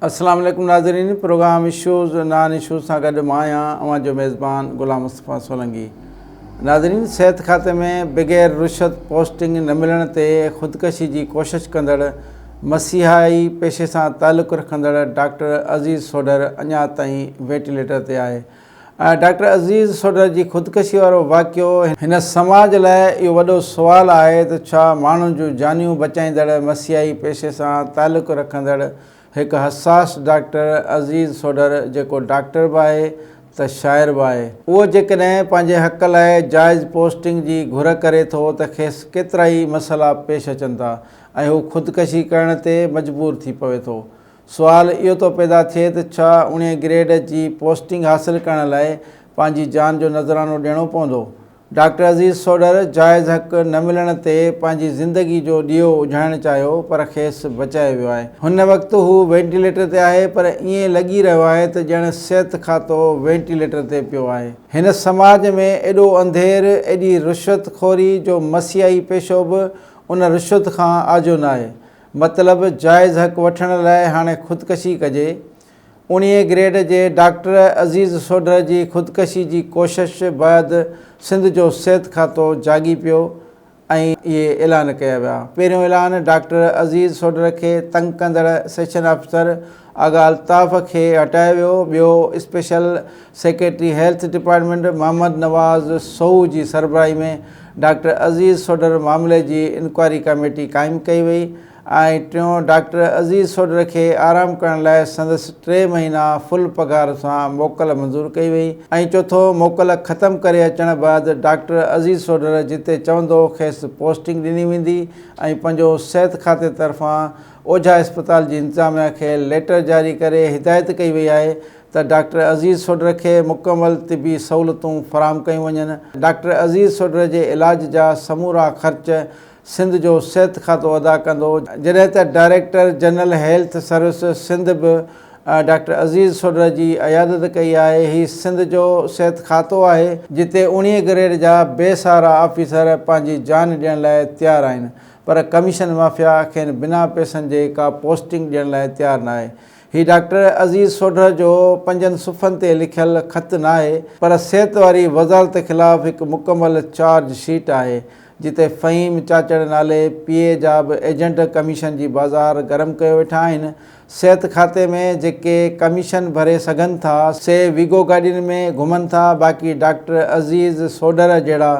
السلام عليڪم ناظرين پروگرام اشوز نان اشوز سان گڏ مان آهيان اوهان جو ميزبان غلام مصطفيٰ سولنگي ناظرين صحت کاتي ۾ بغير رشوت پوسٽنگ نه ملڻ تي خودڪشي جي ڪوشش ڪندڙ مسيحائي پيشي سان تعلق رکندڙ ڊاڪٽر عزيز سوڍر اڃا تائين وينٽيليٽر تي آهي ڊاڪٽر عزيز سوڍر جي خودڪشي وارو واقعو هن سماج لاء اهو وڏو سوال آهي ته ڇا ماڻهن جون جانيون بچائيندڙ مسيحائي پيشي سان تعلق رکندڙ هڪ حساس ڊاڪٽر عزيز سوڍر جيڪو ڊاڪٽر به آهي ته شاعر به آهي اهو جيڪڏهن پنهنجي حق لاء جائز پوسٽنگ جي گهر ڪري ٿو ته کيس ڪيترائي مسئلا پيش اچن ٿا ۽ هو خودڪشي ڪرڻ تي مجبور ٿي پوي ٿو. سوال اهو ٿو پيدا ٿئي ته ڇا اڻويهين گريڊ جي پوسٽنگ حاصل ڪرڻ لاء پنهنجي جان جو نذرانو ڏيڻو پوندو؟ ڊاڪٽر عزيز سوڍر جائز حق نه ملڻ تي پنهنجي زندگي جو ڏيئو اجهائڻ چاهيو پر کيس بچايو ويو آهي. هن وقت هو وينٽيليٽر تي آهي پر ائين لڳي رهيو آهي ته ڄڻ صحت کاتو وينٽيليٽر تي پيو آهي. هن سماج ۾ ايڏو انڌير، ايڏي رشوت خوري جو مسيحائي پيشو به ان رشوت کان آجو ناهي. مطلب جائز حق وٺڻ لاء هاڻي خودڪشي ڪجي. اوڻيهين گريڊ جي ڊاڪٽر عزيز سوڍر جي خودڪشي جي ڪوشش بعد سنڌ جو صحت کاتو جاڳي پيو ۽ اهي اعلان ڪيا ويا. پهريون اعلان ڊاڪٽر عزيز سوڍر کي تنگ ڪندڙ سيشن آفيسر آغا الطاف کي هٽايو ويو، ٻيو special secretary health department Muhammad Nawaz Soho جي سربراهي ۾ ڊاڪٽر عزيز سوڍر معاملي جي انڪوائري ڪميٽي قائم ڪئي وئي ۽ ٽيون ڊاڪٽر عزيز سوڍر کي آرام ڪرڻ لاء سندس ٽي مهينا فل پگهار سان موڪل منظور ڪئي وئي ۽ چوٿون موڪل ختم ڪري اچڻ بعد ڊاڪٽر عزيز سوڍر جتي چوندو کيس پوسٽنگ ڏني ويندي ۽ پنجون صحت کاتي طرفان اوجها اسپتال جي انتظاميا کي ليٽر جاري ڪري هدايت ڪئي وئي آهي ته ڊاڪٽر عزيز سوڍر کي مڪمل طبي سهولتون فراهم ڪيون وڃن، ڊاڪٽر عزيز سوڍر جي علاج جا سمورا خرچ سنڌ جو صحت کاتو ادا ڪندو، جڏهن ته director general health service Sindh به ڊاڪٽر عزيز سوڍر جي عيادت ڪئي آهي، هي سنڌ جو صحت کاتو آهي، جتي اوڻيهه گريڊ جا بي سهارا آفيسر پنهنجي جان ڏيڻ لاء تيار آهن پر ڪميشن مافيا کين بنا پئسن جي ڪا پوسٽنگ ڏيڻ لاء تيار ناهي. هي ڊاڪٽر عزيز سوڍر جو پنجن صفحن تي لکيل خط ناهي پر صحت واري وزارت خلاف هڪ مڪمل چارج شيٽ آهي جتي فهيم چاچڙ نالي پي اي جا به ايجنٽ ڪميشن جي بازار گرم ڪيو ويٺا آهن. صحت کاتي ۾ جيڪي ڪميشن ڀري سگهن ٿا سي ويگو گاڏين ۾ گهمن ٿا باقي ڊاڪٽر عزيز سوڍر جهڙا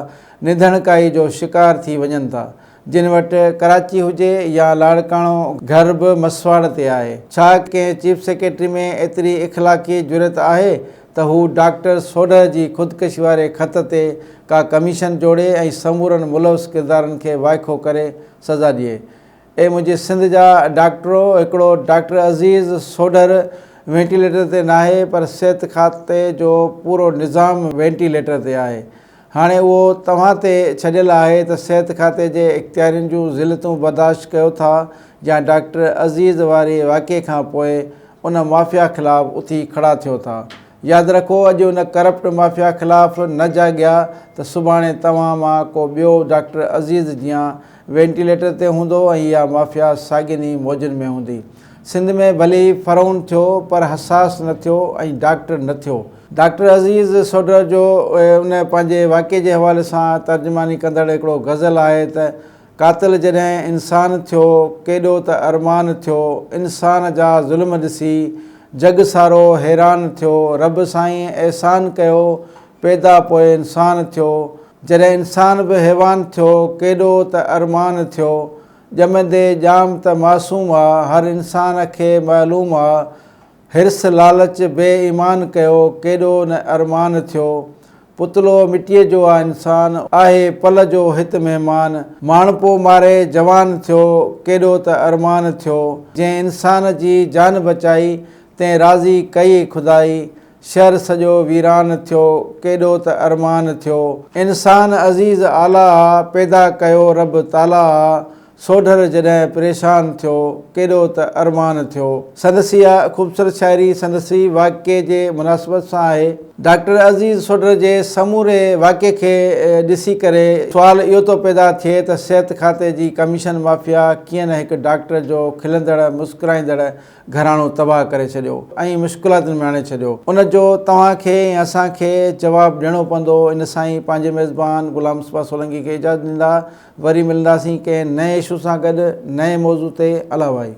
نڌڻڪائي جو شڪار ٿي وڃن ٿا. جن وٽ ڪراچي هجي يا لاڙڪاڻو گهر به مسواڙ تي آهي. ڇا ڪنهن چيف سيڪريٽري ۾ ايتري اخلاقي جرئت آهي ته هو ڊاڪٽر سوڍر جي خودڪشي واري خط تي ڪا ڪميشن جوڙي ۽ سمورن ملوث ڪردارن کي وائکو ڪري سزا ڏئي. اي منهنجي سنڌ جا ڊاڪٽرو هڪڙو ڊاڪٽر عزيز سوڍر وينٽيليٽر تي ناهي پر صحت کاتي جو پورو نظام وينٽيليٽر تي آهي. هاڻي اهو توهان تي ڇڏيل آهي ته صحت کاتي جي اختيارين جون ذلتون برداشت ڪيو ٿا يا ڊاڪٽر عزيز واري واقعي کان پوء ان مافيا خلاف اٿي کڙا ٿيو ٿا. ياد رکو اڄ ان ڪرپٽ مافيا خلاف نه جاڳيا ته سڀاڻي توهان مان ڪو ٻيو ڊاڪٽر عزيز جيان وينٽيليٽر تي هوندو ۽ اها مافيا ساڳين ئي موجن ۾ هوندي. سنڌ ۾ ڀلي فرعون ٿيو پر حساس نه ٿيو ۽ ڊاڪٽر نه ٿيو. ڊاڪٽر عزيز سوڍر جو ان پنهنجي واقعي جي حوالي سان ترجماني ڪندڙ هڪڙو غزل آهي ته، قاتل جڏهن انسان ٿيو، ڪيڏو ته ارمان ٿيو، انسان جا ظلم ڏسي، جڳ سارو حيران ٿيو، رب سائين احسان ڪيو، پيدا پوء انسان ٿيو، جڏهن انسان به حيوان ٿيو، ڪيڏو ته ارمان ٿيو، ڄمندي ڄام ته معصوم آ، هر انسان کي معلوم آ، حرص لالچ بي ايمان ڪيو، ڪيڏو نه ارمان ٿيو. پتلو مٽيء جو آ انسان، آهي پل جو هت مهمان. ماڻهپو ماري جوان ٿيو، ڪيڏو ته ارمان ٿيو. جنهن انسان جي جان بچائي، تنهن راضي ڪئي خدائي. شهر سڄو ويران ٿيو، ڪيڏو ته ارمان ٿيو. انسان عزيز اعليٰ آ، پيدا ڪيو رب تعاليٰ آ. سوڍر جڏهن پريشان ٿيو، ڪيڏو ته ارمان ٿيو. سندس اها خوبصورت شاعري سندس ئي واقعي جي مناسبت سان آهي. ڊاڪٽر عزيز سوڍر جي سموري واقعي کي ڏسي ڪري سوال اهو ٿو پيدا ٿئي ته صحت کاتي جي ڪميشن مافيا ڪيئن نه هڪ ڊاڪٽر جو کلندڙ مسڪرائيندڙ گهراڻو تباهه ڪري ڇڏيو ۽ مشڪلاتن ۾ آڻي ڇڏيو ان جو توهان کي ۽ اسان کي جواب ڏيڻو پوندو ان سان ئي پنهنجي ميزبان غلام مصطفيٰ سولنگي کي اجازت ڏيندا وري ملنداسين ڪنهن نئين اشو سان گڏ نئين موضوع تي الله واهي.